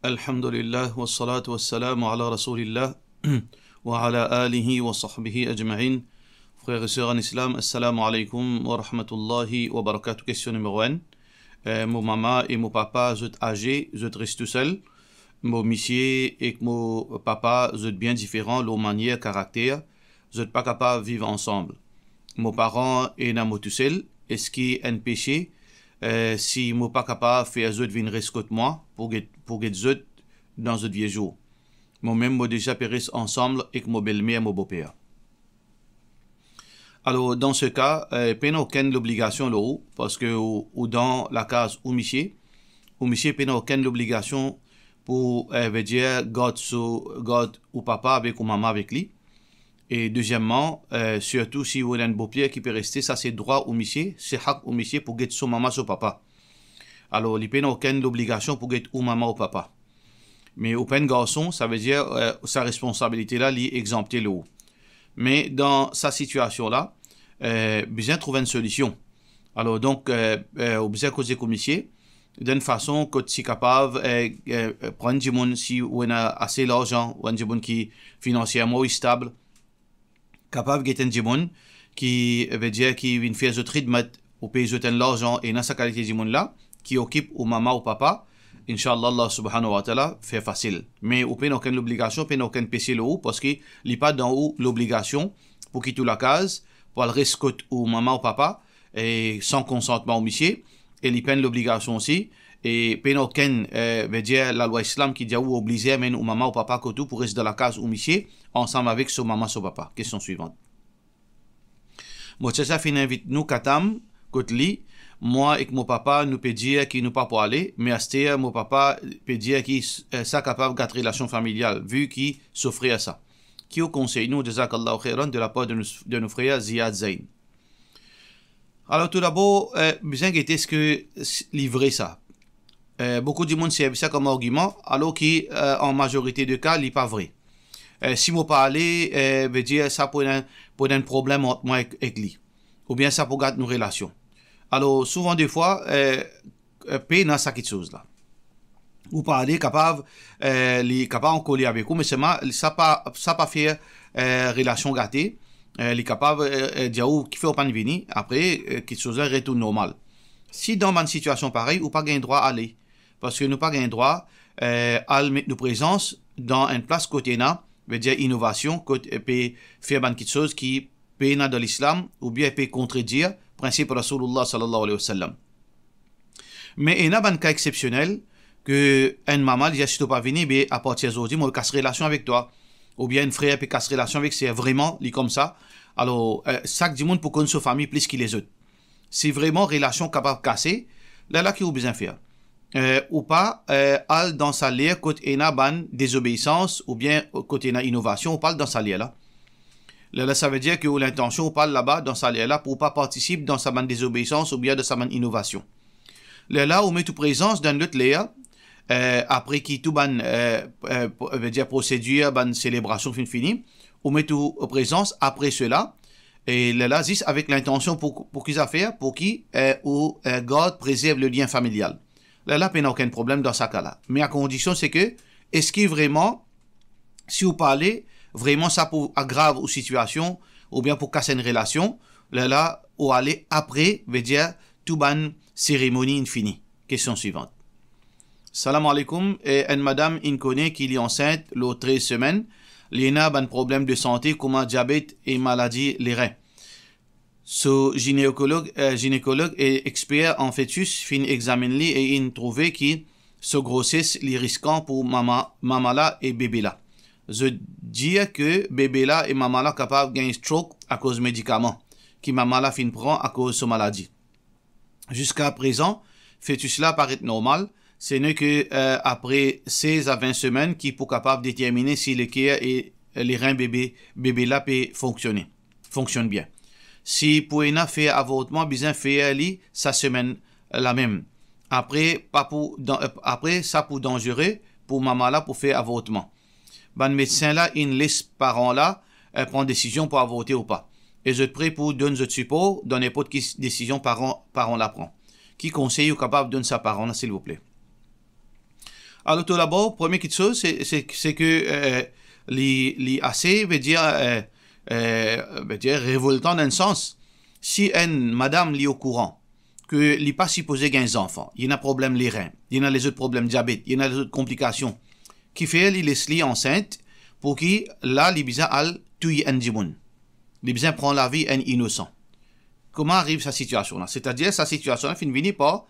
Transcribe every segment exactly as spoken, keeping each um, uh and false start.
Alhamdulillah, wassalatu wassalamu ala Rasoulillah, wa ala alihi wa sahbihi ajmain. Frer e ser an Islam, assalamu alaykoum wa rahmatullahi wa barakatuh. Kestion nimero enn. Eh, mo mama e mo papa, zot aze, zot res tousel. Mo misie ek mo papa, zot bien diferan lor manier, karakter. Zot pa kapav viv ansam. Mo paran ena mo tousel. Eski enn pese, eh, si mo pa kapav fer zot vinn res kot mwa pou get, pou get zot dan zot vie zour? Mo mem mo deza pe res ansam ek mo belmer, mo boper. Alor, dan se ka, eh, pena okenn lobligasion lor ou, parski ou, ou dan lakaz ou misie. Ou misie pena okenn lobligasion pou, eh, vedir, gard so, gard ou papa avek ou mama avek li. E dezieman, eh, sirtou si ou ena enn boper ki pe reste, sa se drwa ou misie, se hak ou misie pou get so mama, so papa. Alor, li pena okenn lobligasion pou get ou mama ou papa. Me ou pa enn garson, savedir, eh, sa responsabilite la, li exanpte lor ou. Me dan sa sitiasion la, eh, bizin trouv enn solision. Alor, donk, eh, eh, ou bizin koze ek ou misie, dan enn fason kot si kapav, eh, eh, pran enn dimoun, si ou ena ase larzan, ou enn dimoun ki finansierman ou estab, kapav get enn dimoun ki, vedir, ki vinn fer zot khidmat, ou pey zot enn larzan, ena sa kalite dimoun la, ki okip ou mama ou papa, inshallah, Allah subhanahu wa ta'ala fer fasil. Me ou pena okenn lobligasion, pena okenn pese lor ou, parski li pa dan ou lobligasion pou kit ou lakaz, pou al res kot ou mama ou papa, e san konsantman ou misie, e li pa enn lobligasion osi, e pena okenn, eh, vedir, lalwa Islam ki dir ou oblize amenn ou mama ou papa kot ou pou res dan lakaz ou misie, ansam avek so mama, so papa. Kestion swivan. Mo tzeza finn invit nou Katam kot li, mwa ek mo papa, nou pe dir ki nou pa pou ale, me aster mo papa pe dir ki, eh, sa kapav gat relasion familial, vi ki so frer sa. Ki ou konsey nou? Jazakallahu khairan, de lapar de nou, de nou frer Ziad Zain. Alor, toudabor, eh, bizin gete eski s-, li vre sa. Eh, boukou dimoun servi sa kom argiman, alor ki, eh, an mazorite de ka, li pa vre. Eh, si mo pa ale, eh, vedir sa pou ena, pou ena enn problem ant mwa ek, ek li. Oubien sa pou gat nou relasion. Alor, souvan defwa, eh, eh, pena sa kiksoz la. Ou pa ale, kapav, eh, li kapav ankor li avek ou, me selman, sa pa, sa pa fer, eh, relasion gate. Eh, li kapav, eh, eh, dir ou, "Kifer ou pa'nn vini?" Apre, eh, kiksoz la retourn normal. Si dan bann sitiasion parey, ou pa gagn drwa ale. Parski nou pa gagn drwa, eh, al met nou prezans dan enn plas kot ena, vedir inovasion, kot, eh, pe fer bann kiksoz ki pena dan Lislam, oubien pe kontredir prinsip Rasoulillah sallallahu alayhi wa sallam. Me ena bann ka exsepsionel, ke enn mama li dir, "Si to pa vini, be, apartir zordi, mo kas relasion avek twa." Oubien enn frer pe kas relasion avek ser, vreman, li koumsa. Alor, eh, sak dimoun pou konn so fami plis ki lezot. Si vreman relasion kapav kase, lerla ki ou bizin fer? Eh, ou pa, eh, al dan sa ler kot ena bann dezobeisans oubien kot ena inovasion, ou pa al dan sa ler la. Lerla, savedir ki ou lintansion ou pa al laba dan sa ler la pou ou pa partisip dan sa bann dezobeisans oubien dan sa bann inovasion. Lerla, ou met ou prezans dan lot ler, eh, apre ki tou bann, eh, eh, vedir prosedir, bann selebrasion finn fini, ou met ou prezans apre sela, e lerla zis avek lintansion pou, pou ki zafer, pou ki, eh, ou, eh, gard, prezerv le lien familial. Lerla pena okenn problem dan sa ka la. Me a kondision se ke, eski vreman, si ou pa ale, vreman sa pou agrav ou sitiasion, oubien pou kas enn relasion, lerla ou ale apre, vedir tou bann seremoni inn fini. Kestion swivan. Salam aleykoum, eh, enn madam inn kone ki li ansint lor trez semenn, li ena bann problem de sante kouma diabet e maladi lerin. So ginekolog, eh, ginekolog e exper an fetis finn examinn li e inn trouve ki so groses li riskan pou mama, mama la e bebe la. Zot dir ke bebe la e mama la kapav gagn stroke akoz medikaman ki mama la finn pran akoz so maladi. Ziska prezan, fetis la paret normal, se ne ke, eh, apre sez a vin semenn ki pou kapav determine si leker e lerin bebe, bebe la pe fonksione, fonksionn bien. Si pou ena fer avortman, bizin fer li sa semenn la mem. Apre, pa pou dan-, eh, apre, sa pou danzere pou mama la pou fer avortman. Bann medsin la inn les paran la, eh, pran desizion pou avorte ou pa. E zot pre pou donn zot sipor dan ninport ki s-, desizion paran, paran la pran. Ki konsey ou kapav donn sa paran la, silvouple? Alors, tout d'abord, première petite chose, c'est, c'est, c'est que, euh, li, li assez, veut dire, euh, euh, veut dire révoltant dans le sens, si une madame li au courant que li pa sipoze gagn zanfan, li ena problem lerin, li ena lezot problem diabet, li ena lezot konplikasion, ki fer li les li ansint, pou ki la li bizin al touy enn dimoun, li bizin pran lavi enn inosan. Kouma ariv sa sitiasion la? Setadir, sa sitiasion la finn vini par,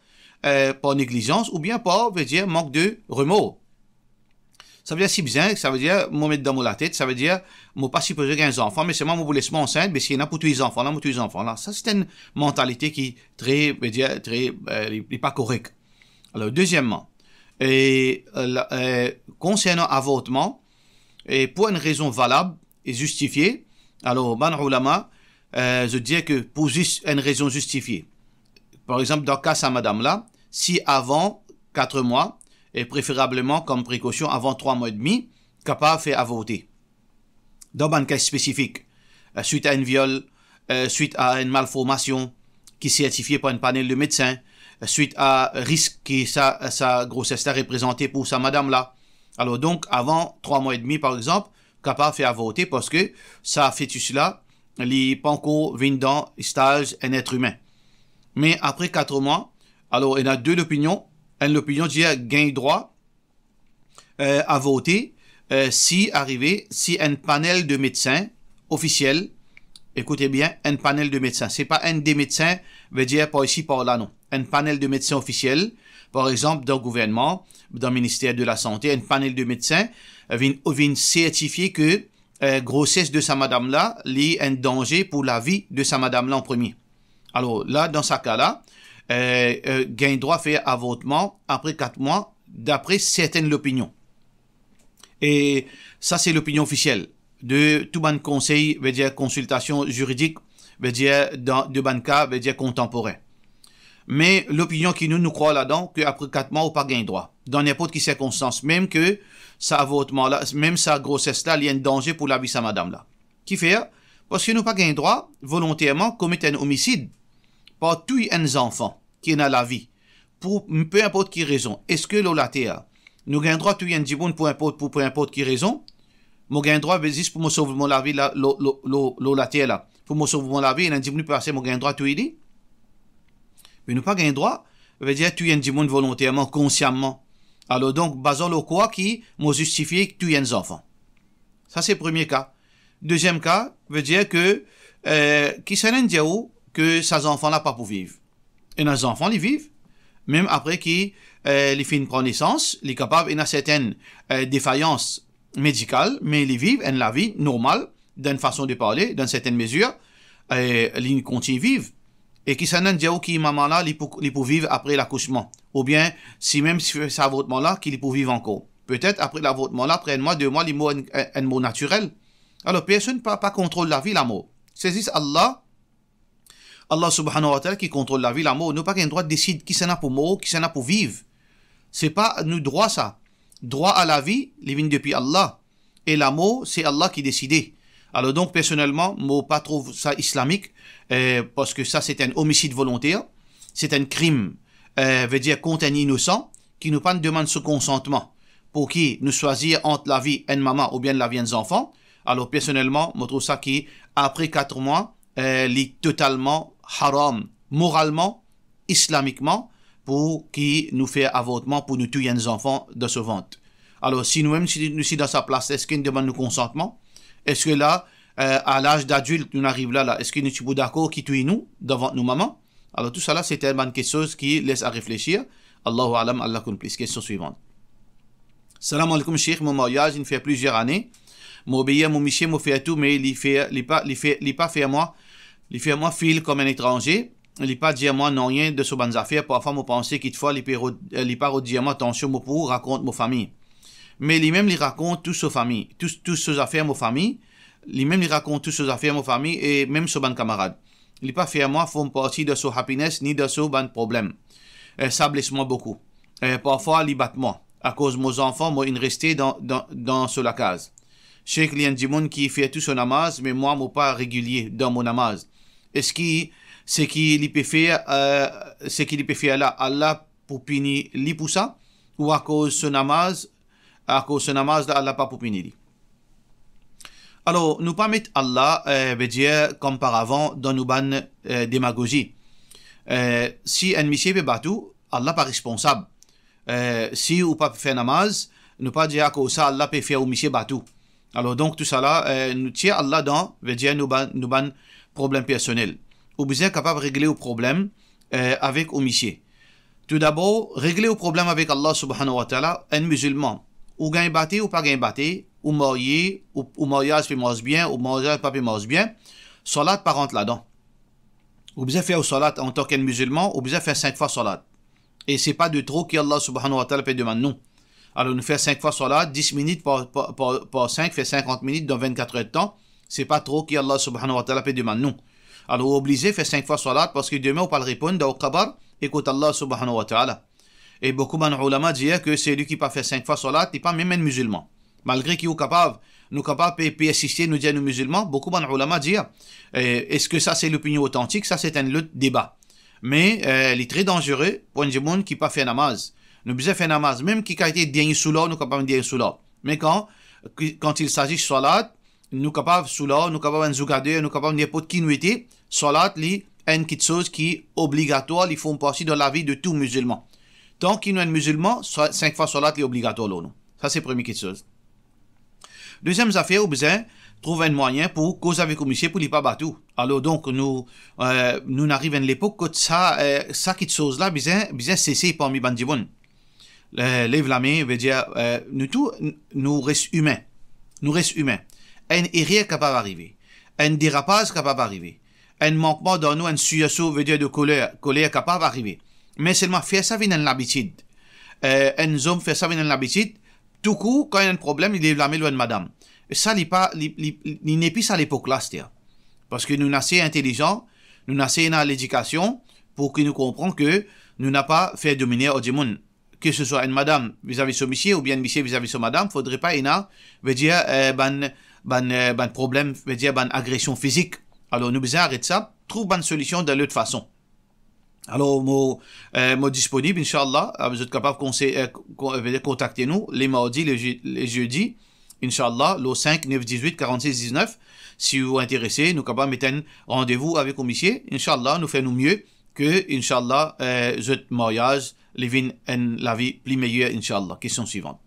euh, par neglizans oubien par, veut dire, mank de remor. Sa vedir, si bizin, sa vedir, mo met dan mo latet, sa vedir, mo pa sipoze gagn zanfan, me selman mo pou les mwa ansint, be si ena pou touy zanfan la, mo touy zanfan la. Sa, se enn mantalite ki tre, veut dire, tre, euh, li, li pa korek. Alors, deuxièmement, et, euh, la, euh, concernant avortement, et pour une raison valable et justifiée, alors, bann oulama, euh, zot dir ke pou zis, enn rezon zistifie. Par exanp, dan ka sa madam la, si avan kat mwa, e preferableman kom prekosion avan trwa mwa edmi, kapav fer avorte. Dan bann ka spesifik, euh, suit a enn viol, euh, suit a enn malformasion ki sertifie par enn panel de medsin, euh, suit a risk ki sa, sa groses la reprezante pou sa madam la. Alor donk, avan trwa mwa edmi, par exanp, kapav fer avorte parski sa fetis la, li pankor vinn dan staz enn et imin. Me apre kat mwa, alor, ena de lopinion. Enn lopinion dir gagn drwa, euh, avorte, euh, si arive, si enn panel de medsin ofisiel, ekoute bien, enn panel de medsin, se pa enn de medsin, vedir par isi, par la, non. Enn panel de medsin ofisiel, par exanp, dan gouvernman, dan Minister de Lasante, enn panel de medsin, euh, vinn, vinn sertifie ke, euh, groses de sa madam la, li enn danze pou lavi de sa madam la an premie. Alor, la, dan sa ka la, euh, euh, gagn drwa fer avortman apre kat mwa, dapre sertenn lopinion. E sa, se lopinion ofisiel de tou bann konsey, vedir konsiltasion ziridik, vedir dan de bann ka, vedir kontanporin. Me lopinion ki nou, nou krwar ladan, ke apre kat mwa, ou pa gagn drwa, dan ninport ki sirkonstans, mem ke sa avortman la, mem sa groses la, li enn danze pou lavi sa madam la. Kifer? Parski nou pa gagn drwa volonterman komet enn omisid par touy enn zanfan ki ena lavi, pou pe inport ki rezon. Eski lor later, nou gagn drwa touy enn dimoun pou inport, pou pe inport ki rezon? Mo gagn drwa, be, zis pou mo sov mo lavi la, lor, lor, lor, lor later la, pou mo sov mo lavi, ena enn dimoun pe pase, mo gagn drwa touy li? Me nou pa gagn drwa, vedir touy enn dimoun volonterman, konsiaman. Alor donk, bazan lor kwa ki mo zistifie touy enn zanfan? Sa se premie ka. Deziem ka, vedir ke, euh, kisannla inn dir ou ke sa zanfan la pa pou viv? Ena zanfan, li viv. Mem apre ki, euh, li finn pran nesans, li kapav ena sertenn, euh, defayans medikal, me li viv enn lavi normal, dan enn fason de parle, dan enn sertenn mezir, e li kontign viv. E kisannla inn dir ou ki mama la, li pou, li pou viv apre lakousman? Oubien, si mem si sa avortman la, ki li pou viv ankor? Petet apre lavortman la, apre enn mwa, de mwa, li mor enn, enn, enn mor natirel. Alor, personn pa, pa kontrol lavi, lamor. Se zis Allah, Allah Subhanahu wa Ta'ala ki kontrol lavi, lamor. Nou pa gagn drwa desid kisannla pou mor, kisannla pou viv. Se pa nou drwa sa. Drwa a lavi, li vinn depi Allah. E lamor, se Allah ki deside. Alor donk, personelman, mo pa trouv sa islamik, eh, parski sa se enn omisid volonter, se enn krim, eh, vedir kont enn inosan, ki nou pa'nn demann so konsantman, pou ki nou swazir ant lavi enn mama oubien lavi enn zanfan. Alor, personelman, mo trouv sa ki apre kat mwa, eh, li totalman haram, moralman, islamikman, pou ki nou fer avortman, pou nou touy enn zanfan dan so vant. Alor, si nou mem, si nou ti dan sa plas, eski nou demann nou konsantman? Eski la, eh, a laz adilt nou ariv la, la, eski nou ti pou dakor ki touy nou dan vant nou mama? Alor, tou sa la, se enn bann kiksoz ki les a reflesir. Allahu a'lam, Allah konn plis. Kestion swivan. Salam aleykoum, Sheikh, mo maryaz inn fer plizier ane. Mo obeir mo misie, mo fer tou, me li fer, li pa, li fer, li pa fer mwa, li fer mwa feel kom enn etranze. Li pa dir mwa nanye de so bann zafer. Parfwa mo panse kitfwa li pe rod, eh, li pa rod dir mwa, atansion, mo pou rakont mo fami. Me limem li rakont tou so fami, tou, tou so zafer mo fami. Limem li rakont tou so zafer mo fami e mem so bann kamarad. Li pa fer mwa form parti de so happiness ni de so bann problem. Eh, sa bles mwa boukou. Eh, parfwa li bat mwa, akoz mo zanfan, mo inn reste dan, dan, dan so lakaz. Sheikh, li enn dimoun ki fer tou so namaz, me mwa mo pa regilie dan mo namaz. Eski seki li pe fer, eh, seki li pe fer la, Allah pou pini li pou sa? ou akoz so namaz, akoz so namaz la, Allah pa pou pini li. Alor, nou pa met Allah, eh, vedir, kom paravan dan nou bann, eh, demagozi. Eh, si enn misie pe bat ou, Allah pa responsab. Eh, si ou pa fer namaz, nou pa dir akoz sa Allah pe fer ou misie bat ou. Alor, donk, tousala, eh, nou tir Allah dan, vedir, nou bann, nou bann problem personel. Ou bizin kapav regle ou problem, eh, avek ou misie. Toudabor, regle ou problem avek Allah Subhanahu wa Ta'ala, enn mizilman. Ou gagn bate, ou pa gagn bate, ou marye, ou, ou maryaz pe mars bien, ou maryaz pa pe mars bien, salat pa rant ladan. Ou bizin fer ou salat antan ki enn mizilman, ou bizin fer sink fwa salat. E se pa de tro ki Allah Subhanahu wa Ta'ala pe demann nou. Alor, nou fer sink fwa salat, dis minit par, par, par, par sink, fer sinkant minit dan vinn-kat er de tan. Se pa tro ki Allah Subhanahu wa Ta'ala pe demann nou. Alor, ou oblize fer sink fwa salat, parski demin ou pou al reponn dan ou kabar e kot Allah Subhanahu wa Ta'ala. E boukou bann oulama dir ke selwi ki pa fer sink fwa salat, li pa mem enn mizilman. Malgre ki ou kapav, nou kapav pe, pe persiste, nou dir nou mizilman, boukou bann oulama dir, eh, eski sa se lopinion otantik, sa se enn lot deba. Me, eh, li tre danzere pou enn dimoun ki pa fer namaz. Nou bizin fer namaz, mem ki kalite dernie soula, nou kapav dernie soula. Me kan, ki, kan il s'agit salat, nou kapav soula, nou kapav enn zougader, nou kapav ninport ki nou ete, salat li enn kiksoz ki obligatwar, li form parti dan lavi de tou mizilman. Tan ki nou enn mizilman, sa, sink fwa salat li obligatwar lor nou. Sa se premie kiksoz. Deziem zafer, ou bizin trouv enn mwayin pou koz avek ou misie pou li pa bat ou. Alor donk, nou, eh, nou ariv enn lepok kot sa, eh, sa kiksoz la bizin, bizin sese parmi bann dimoun. Eh, lev lame, vedir, eh, nou tou, n-, nou res imin. Nou res imin. Enn erer kapav arive. Enn derapaz kapav arive. Enn mankman dan nou, enn sirso, vedir de koler, koler kapav arive. Me selman fer sa vinn enn labitid. Eh, enn zom fer sa vinn enn labitid, toukou, kan ena enn problem, li lev lame lor enn madam. E sa, li pa, li, li, li nepli sa lepok la, aster. Parski nou ase intelizan, nou ase ena ledikasion pou ki nou konpran ke nou napa fer domine ar dimoun. Ke se swa enn madam vizavi so misie oubien enn misie vizavi so madam, fodre pa ena, vedir, eh, bann, bann, eh, bann problem, vedir bann agresion fizik. Alor, nou bizin aret sa, trouv bann solision dan lot fason. Alor, mo, eh, mo disponib, inshallah, eh, zot kapav konse-, eh, ko-, vedir kontakte nou, le mardi, le je-, le zedi, inshallah, lor sink nef diz-wit karant-sis diz-nef. Si ou interese, nou kapav met enn randevou avek ou misie. Inshallah, nou fer nou mie ke, inshallah, eh, zot maryaz, li vinn enn lavi pli meyer, inshallah. Kestion swivan.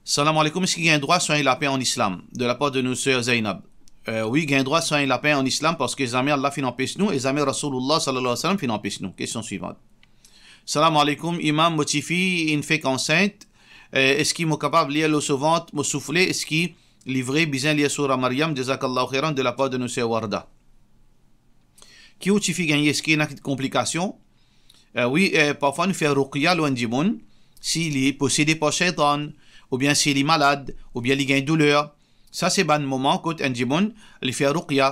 Salam aleykoum, eski gagn drwa swagn lapin an islam? De lapar de nou ser Zainab. Eh, wi, gagn drwa swagn lapin an islam, parski zame Allah finn anpes nou, e zame Rasoulullah sallallahu alayhi wa sallam finn anpes nou. Kestion swivan. Salam aleykoum, imam, mo tifi inn fek ansint, eh, eski mo kapav lir lor so vant, mo soufle, eski li vre bizin lir soura Maryam? Jazakallahu khairan, de lapar de nou ser Warda. Ki ou tifi gagne, eski ena konplikasion? Eh, wi, eh, parfwa nou fer ruqya lor enn dimoun, si li posede par shaytan, oubien si li malad, oubien li gagn douler. Sa se bann moman kot enn dimoun, li fer ruqya,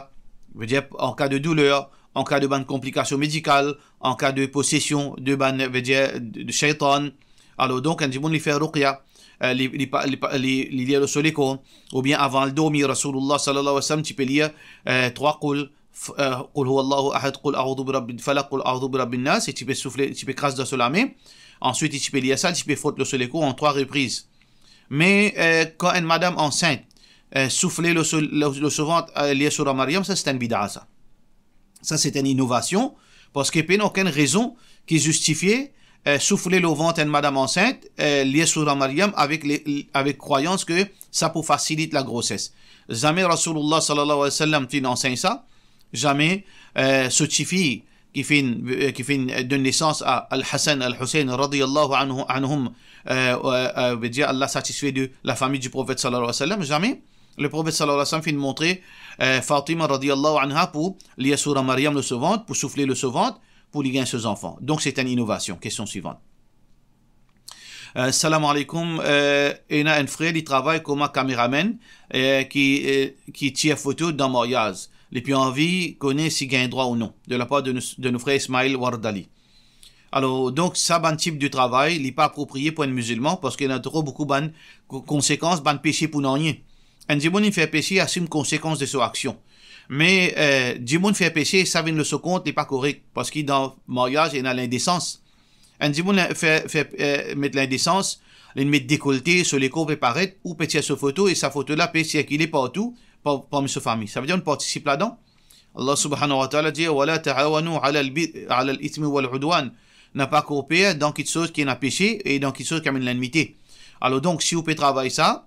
vedir an ka de douler, an ka de bann konplikasion medikal, an ka de posesion de bann, vedir de, de shaytan. Alor donk, enn dimoun li fer ruqya, eh, li, li pa, li pa, li, li lir lor so lekor, oubien avan al dormi, Rasoulullah sallallahu alayhi wa sallam ti pe lir, eh, trwa qul, f-, eh, Qul huwallahu ahad, Qul a'udhu bi rabbil falaq, Qul a'udhu bi rabbin nas, e ti pe soufle, ti pe kras dan so lame. Answit, li ti pe lir sa, li ti pe frot lor so lekor an trwa repriz. Me, eh, kan enn madam ansint, eh, soufle lor so, lor, lor so vant, eh, lir soura Maryam, sa se enn bida sa. Sa se enn inovasion, parski pena okenn rezon ki zistifie, eh, soufle lor vant enn madam ansint, eh, lir soura Maryam avek le, avek krwayans ke sa pou fasilit lagroses. Zame Rasoulullah sallallahu alayhi wa sallam finn ansegn sa, zame, eh, so tifi ki finn, eh, ki finn donn nesans a Al-Hasan, Al-Husayn radiyallahu anhu, anhum, eh, eh, eh, vedir Allah satisfe de lafami di Profet sallallahu alayhi wa sallam, zame le Profet sallallahu alayhi wa sallam finn montre, eh, Fatima radiyallahu anha pou lir soura Maryam lor so vant, pou soufle lor so vant, pou li gagn so zanfan. Donk se enn inovasion. Kestion swivan. Eh, salam aleykoum, eh, ena enn frer, li travay kouma kameraman, eh, ki, eh, ki tir foto dan maryaz. Li pe anvi kone si gagn drwa ou non. De lapar de nou, de nou frer Ismail Wardali. Alor, donk, sa bann tip de travay, li pa apropriye pou enn mizilman, parski ena tro boukou bann ko-, konsekans, bann pese pou nanye. Enn dimoun inn fer pese, asim konsekans de so aksion. Me, eh, dimoun fer pese, sa vinn lor so kont, li pa korek, parski dan maryaz, ena lindesans. Enn dimoun fer, fer, eh, met lindesans, li met dekolte, so lekor pe paret, ou pe tir so foto, e sa foto la pe sirkile partou, par, parmi so fami. Savedir ou partisip ladan. Allah subhanahu wa ta'ala dir, "Wa la ta'awanu ala al-bi-, ala al-ithmi wal udwan." Na pa koper dan kitsoz ki ena pese e dan kitsoz ki amenn lenmite. Alor donk, si ou pe travay sa,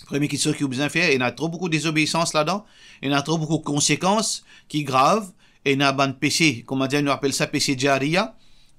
premie kitsoz ki ou bizin fer, ena tro boukou dezobeisans ladan, ena tro boukou konsekans ki grav, ena bann pese, kouma dir, nou apel sa pese jariya,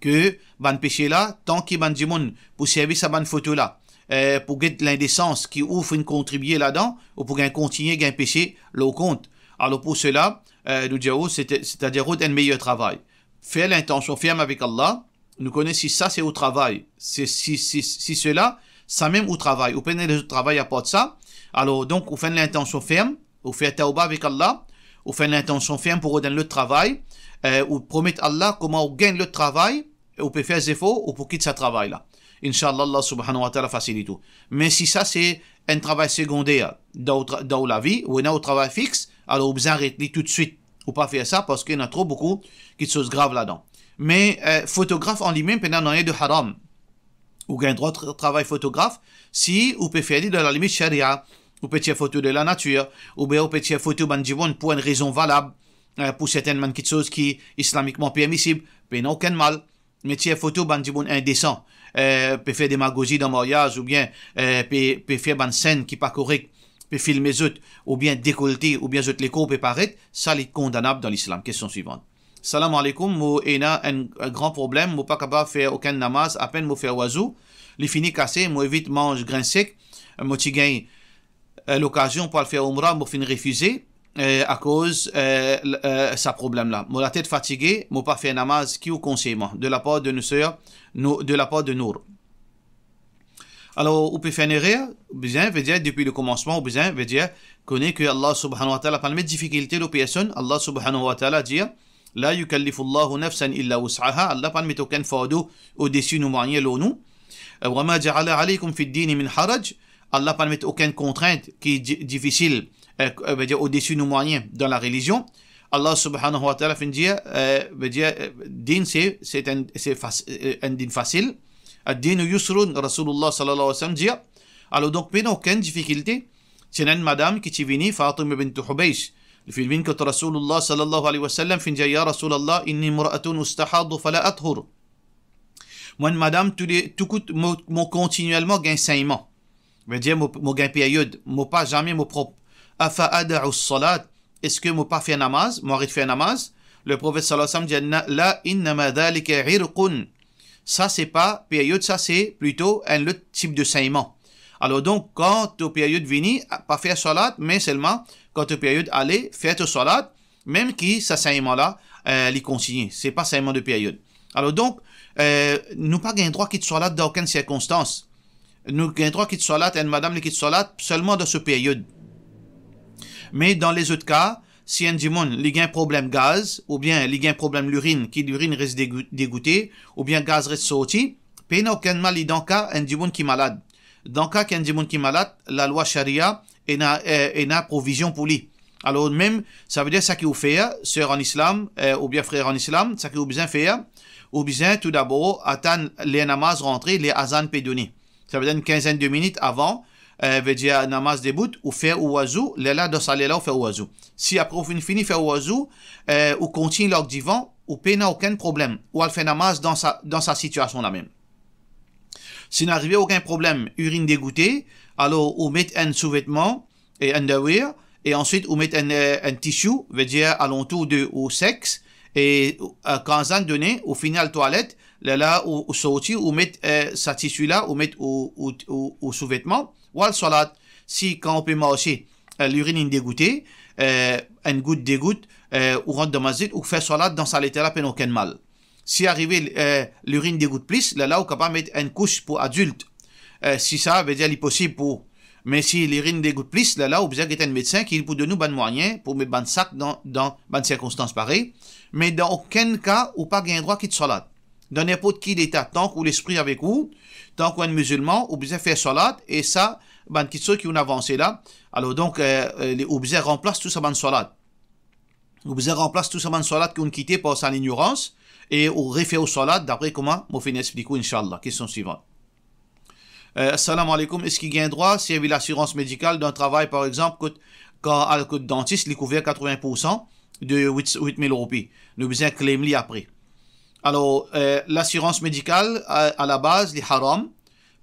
ke bann pese la, tan ki bann dimoun pou servi sa bann foto la, eh, pou get lindesans ki ou finn kontribie ladan, ou pou gagn kontigne gagn pese lor ou kont. Alor pou sela, eh, nou dir ou, sete-, setadir rod enn meyer travay. Fer lintansion ferm avek Allah, nou kone si sa se ou travay, se, si, si, si sela, sa mem ou travay, ou pena lezot travay apar sa, alor donk ou fer enn lintansion ferm, ou fer tawba avek Allah, ou fer enn lintansion ferm pou rod enn lot travay, eh, ou promet Allah kouma ou gagn lot travay, ou pe fer zefor, ou pou kit sa travay la. Inshallah, Allah subhanahu wa ta'ala fasilit ou. Me si sa se enn travay segonder dan ou tra-, dan ou lavi, ou ena ou travay fix, alor ou bizin aret li toutswit. Ou pa fer sa parski ena tro boukou kitsoz grav ladan. Me, eh, fotograf an limem pena nanye de haram. Ou gagn drwa tra-, travay fotograf si ou pe fer li dan lalimit sharia, ou pe tir foto de lanatir, oubien ou pe tir foto bann dimoun pou enn rezon valab, eh, pou sertenn bann kitsoz ki islamikman permisib, pena okenn mal. Me tir foto bann dimoun indesan, eh, pe fer demagozi dan maryaz oubien, eh, pe, pe fer bann senn ki pa korek, pe filme zot, oubien dekolte, oubien zot lekor pe paret, sa li kondanab dan lislam. Kestion swivan. Salam aleykoum, mo ena enn gran problem, mo pa kapav fer okenn namaz, apenn mo fer wazou, li fini kase, mo evit manz grin sek, mo ti gagn, eh, lokazion pou al fer oumra, mo finn refize, eh, akoz, eh, l-, eh, sa problem la. Mo latet fatige, mo pa fer namaz, ki ou konsey mwa? De lapar de nou ser, nou, de lapar de Nour. Alor, ou pe fer enn erer, ou bizin, vedir, depi lekomansman, ou bizin, vedir, kone ke Allah subhanahu wa ta'ala pa met difikilte lor personn. Allah subhanahu wa ta'ala dir, "La yukallifullahu nafsan illa wus'aha." Allah pa met okenn fardo odesi nou mwayin lor nou. "Wa ma ja'ala alaykum fid dini min haraj." Allah pa met okenn kontrint ki di-, difisil, eh, eh, vedir odesi nou mwayin dan larelizion. Allah subhanahu wa ta'ala finn dir, eh, vedir, eh, din se, se enn, se fas-, eh, enn din fasil. "Ad-dinu yusrun", Rasoulullah sallallahu alayhi wa sallam dir. Alor donk, pena okenn difikilte. Ti ena enn madam ki ti vini, Fatima bint Hubays. Li finn vinn kot Rasoulullah sallallahu alayhi wa sallam, finn dir, "Ya Rasoulullah, inni imra'atun ustahadu fala athur." Mwa enn madam, toule, tou kout, mo, mo kontinielman gagn segnman. Vedir mo, mo gagn peryod, mo pa zame mo prop. "Afa ada'u salat?" Eski mo pa fer namaz, mo aret fer namaz? Le Profet sallallahu alayhi wa sallam dir, "Na-, la, innama dhalika irqun." Sa se pa peryod, sa se plito enn lot tip de segnman. Alor donk, kan to peryod vini, pa fer salat, me selman kan to peryod ale, fer to salat, mem ki sa segnman la, eh, li kontigne. Se pa segnman de peryod. Alor donk, eh, nou pa gagn drwa kit salat dan okenn sirkonstans. Nou gagn drwa kit salat, enn madam li kit salat selman dan so peryod. Me dan lezot ka, si enn dimoun li gagn problem gaz, oubien li gagn problem lirinn, ki lirinn res degou-, degoute, oubien gaz res sorti, pena okenn mal li dan ka enn dimoun ki malad. Dan ka ki enn dimoun ki malad, lalwa sharia ena, eh, ena provizion pou li. Alor mem, savedir sa ki ou fer, ser an islam, eh, oubien frer an islam, sa ki ou bizin fer, ou bizin toudabor atann ler namaz rantre, ler azan pe done. Savedir enn kinzenn de minit avan, eh, vedir namaz debout, ou fer ou wazou, lerla, dan sa lerla ou fer ou wazou. Si apre ou finn fini fer ou wazou, eh, ou kontign larg divan, ou pena okenn problem. Ou al fer namaz dan sa, dan sa sitiasion la mem. Si inn arive ou gagn problem, irinn degoute, alor ou met enn souvetman, e underwear, e answit ou met enn, eh, enn tissue, vedir alantour de ou sex, e, eh, kan azan done, ou fini al twalet, lerla ou, ou sorti, ou met, eh, sa tissue la, ou met ou, ou, ou, ou souvetman, ou al salat. Si kan ou pe marse, eh, lirinn inn degoute, eh, enn gout, de gout, eh, ou rant dan masjid, ou fer salat dan sa leta la, pena okenn mal. Si arive, eh, lirinn degout plis, lerla ou kapav met enn kous pou adilt. Eh, si sa, vedir li posib pou ou. Me si lirinn degout plis, lerla ou bizin get enn medsin ki pou donn ou bann mwayin pou met bann sak dan, dan bann sirkonstans parey. Me dan okenn ka, ou pa gagn drwa kit salat. Dan ninport ki leta, tank ou lespri avek ou, tank ou enn mizilman, ou bizin fer salat, e sa, bann kitsoz ki ou'nn avanse la. Alor donk, eh, eh, li, ou bizin ranplas tou sa bann salat. Ou bizin ranplas tou sa bann salat ki ou'nn kite par sa lignorans, e ou refer ou salat dapre kouma mo finn explik ou, inshallah. Kestion swivan. Eh, assalamu alaikum, eski gagn drwa servi lasirans medikal dan travay, par exanp, kot, kan al kot dantis, li kouver katreven poursan de wit, wit mil roupi. Nou bizin claim li apre. Alor, eh, lasirans medikal, a, a la baz, li haram,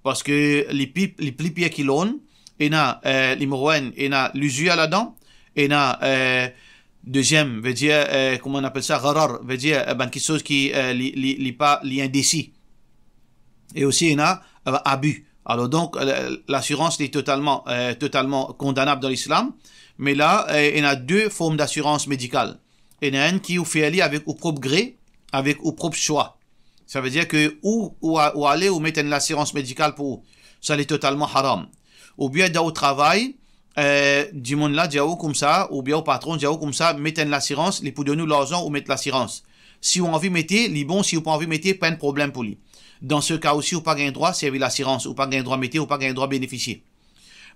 parski li pli, li pli pir ki lorn, ena, eh, limoro enn, ena lizir ladan, ena, eh, deziem, vedir, eh, kouma nou apel sa, gharar, vedir, eh, bann kiksoz ki, eh, li, li, li pa, li endesi. E osi ena, eh, abi. Alor donk, eh, lasirans li totalman, eh, totalman kondanab dan Lislam, me la, eh, ena de form dasirans medikal. Ena enn ki ou fer li avek ou prop gre, avek ou prop swa. Savedir ke ou, ou a-, ou ale, ou met enn lasirans medikal pou ou. Sa li totalman haram. Oubien dan ou travay, eh, dimoun la dir ou koumsa, oubien ou patron dir ou koumsa, met enn lasirans, li pou donn ou larzan, ou met lasirans. Si ou anvi mete, li bon, si ou pa anvi mete, pa enn problem pou li. Dan se ka osi, ou pa gagn drwa servi lasirans, ou pa gagn drwa mete, ou pa gagn drwa benefisie.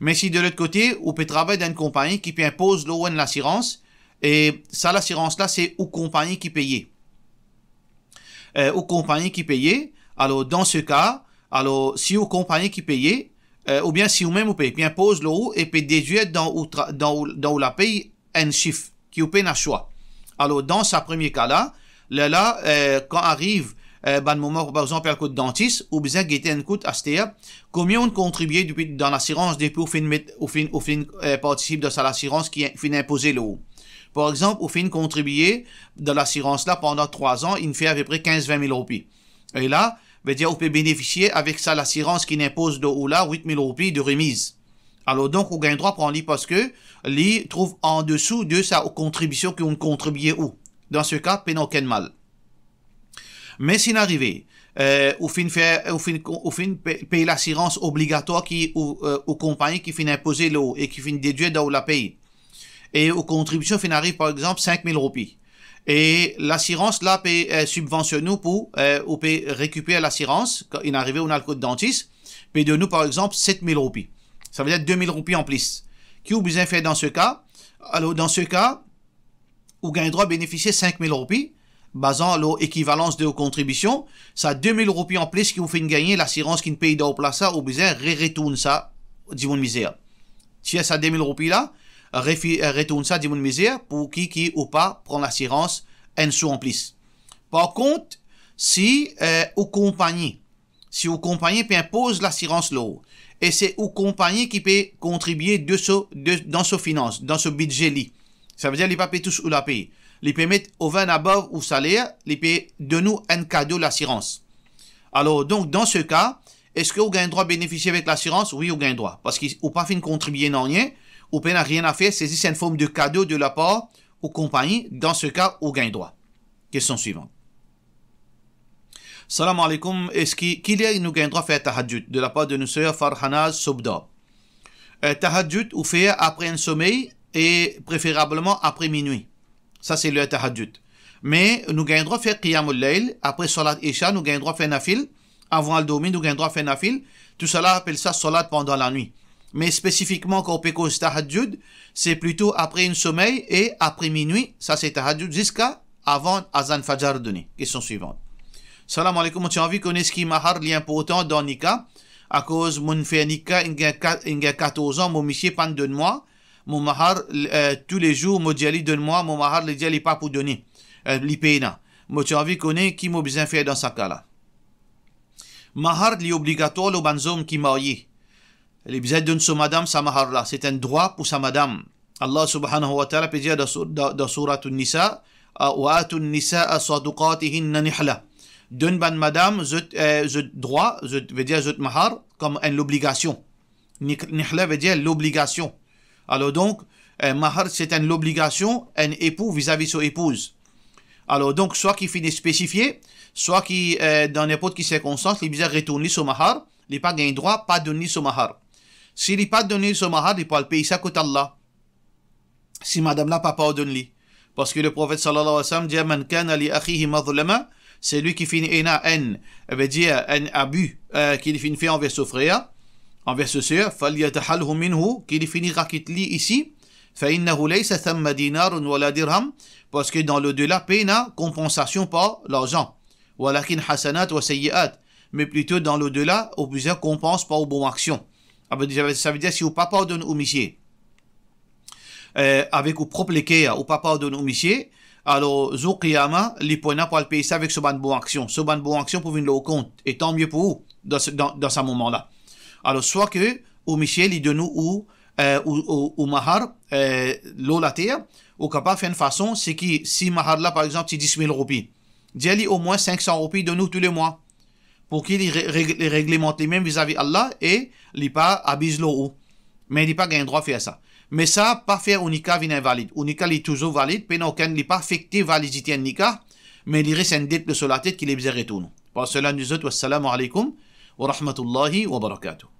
Me si de lot kote, ou pe travay dan enn konpagni ki pe inpoz lor ou enn lasirans, e sa lasirans la, se ou konpagni ki peye. Eh, ou konpagni ki peye, alor dan se ka, alor si ou konpagni ki peye, eh, oubien si ou mem ou peye, pe inpoz lor ou e pe dedwir dan ou tra-, dan ou, dan ou lapey enn sif ki ou pena swa. Alor, dan sa premie ka la, lerla, eh, kan ariv, eh, bann moman, par exanp, al kot dantis, ou bizin gete enn kout aster, konbien ou kontribie depi dan lasirans, depi ou finn met, ou finn, ou finn, eh, partisip dan sa lasirans ki finn inpoze lor ou. Par exanp, ou finn kontribie dan lasirans la pandan trwa an, inn fer apepre kinz vin mil roupi. E la, vedir ou pe benefisie avek sa lasirans ki inn inpoz lor ou la, wit mil roupi de remiz. Alor donk, ou gagn drwa pran li parski li trouv andesou de sa ou kontribision ki ou kontribie ou. Dan se ka, pena okenn mal. Me si inn arive, eh, ou finn fer, ou finn, ou finn pe-, pey lasirans obligatwar ki ou, eh, ou konpagni ki finn inpoze lor ou e ki finn dedwir dan ou lapey, e ou kontribision finn ariv, par exanp, sink mil roupi. E lasirans la pe, eh, sibvansionn ou pou, eh, ou pe rekiper lasirans, kan inn arive ou al kot dantis, pe donn ou, par exanp, set mil roupi. Savedir de mil roupi anplis. Ki ou bizin fer dan se ka? Alor, dan se ka, ou gagn drwa benefisie sink mil roupi, bazan lor ekivalans de ou kontribision, sa de mil roupi anplis ki ou finn gagne, lasirans ki inn pey dan ou plas la, ou bizin re-, retourn sa dimoun mizer. Tir sa de mil roupi la, refi-, eh, retourn sa dimoun mizer, pou ki, ki ou pa pran lasirans enn sou anplis. Par kont, si, eh, ou konpagni, si ou konpagni pe inpoz lasirans lor ou, e se ou konpagni ki pe kontribie de so, de, dan so finans, dan so bidze li. Savedir li pa pe tous ou lapey. Li pe met over and above ou saler, li pe donn ou enn kado lasirans. Alor, donk, dan se ka, eski ou gagn drwa benefisie avek lasirans? Wi, ou gagn drwa. Parski ou pa finn kontribie nanye, ou pena nanye a fer, se zis enn form de kado de lapar ou konpagni, dan se ka, ou gagn drwa. Kestion swivan. Salam alaikum, eski, ki ler nou gagn drwa fer tahajjud? De lapar de nou ser Farhanaz Sobda. Eh, tahajjud, ou fer apre enn somey e preferableman apre minwi. Sa se ler tahajjud. Me nou gagn drwa fer qiyamul layl, apre salat Isha, nou gagn drwa fer nafil, avan al dormi, nou gagn drwa fer nafil. Tousala apel sa salat pandan lanwit. Me spesifikman, kan ou pe koz tahajjud, se plito apre enn somey e apre minwi, sa se tahajjud, ziska avan azan fajar done. Kestion swivan. Salam alaikum, mo ti anvi kone eski mahar li inportan dan nika, akoz mo'nn fer nika, inn gagn ka-, inn gagn katorz an, mo misie pa'nn donn mwa mo mahar, eh, toulezour mo dir li, "Donn mwa mo mahar," li dir li pa pou done, eh, li pena. Mo ti anvi kone ki mo bizin fer dan sa ka la. Mahar li obligatwar lor bann zom ki marye. Li bizin donn so madam sa mahar la, se enn drwa pou sa madam. Allah subhanahu wa ta'ala pe dir dan sou-, dan, dan Sourat An-Nisa, ah, "Wa atun nisaa sadukatihinna nihla." Donn bann madam zot, eh, zot drwa, zot, vedir zot mahar, kom enn lobligasion. Nik-, nihla vedir lobligasion. Alor donk, eh, mahar se enn lobligasion enn epou vizavi so epouz. Alor donk, swa ki finn spesifie, swa ki, eh, dan ninport ki sirkonstans, li bizin retourn li so mahar, li pa gagn drwa pa donn li so mahar. Si li pa donn li so mahar, li pou al pey sa kot Allah. Si madam la pa pardonn li. Parski le Profet sallallahu alayhi wa sallam dir, "Man kana li akhihi mazlama", selwi ki finn ena enn, vedir enn abi, eh, ki li finn fer anver so frer, anver so ser, "falyatahalhu minhu", ki li fini rakit li isi, "fa innahu laysa thamma dinarun wala dirham", parski dan lodela pena konpansasion par larzan. Walakin hasanat wa sayyiat. Me plito dan lodela, ou bizin konpans par ou bon aksion. Sa ve dir, sa ve dir, si ou pa pardonn ou misie, eh, avek ou prop leker, ou pa pardonn ou misie, alor, zour Kiyama, li pou ena pou al pey sa avek so bann bon aksion. So bann bon aksion pou vinn lor ou kont. E tanmie pou ou, dan se, dan, dan sa moman la. Alor, swa ke ou misie, li donn ou, ou, eh, ou, ou, ou mahar, eh, lor later, ou kapav fer enn fason, se ki si mahar la, par exanp, ti dis mil roupi, dir li omwin sink san roupi donn ou toulemwa. Pou ki li re-, reg-, li reglemant limem vizavi Allah e li pa abiz lor ou. Me li pa gagn drwa fer sa. Me sa pa fer ou nika vinn invalid. Ou nika li touzour valid, pena okenn, li pa afekte validite enn nika, me li res enn det lor so latet ki li bizin retourn. Par sela, nou dir zot, wassalamu alaikum wa rahmatullahi wa barakatuh.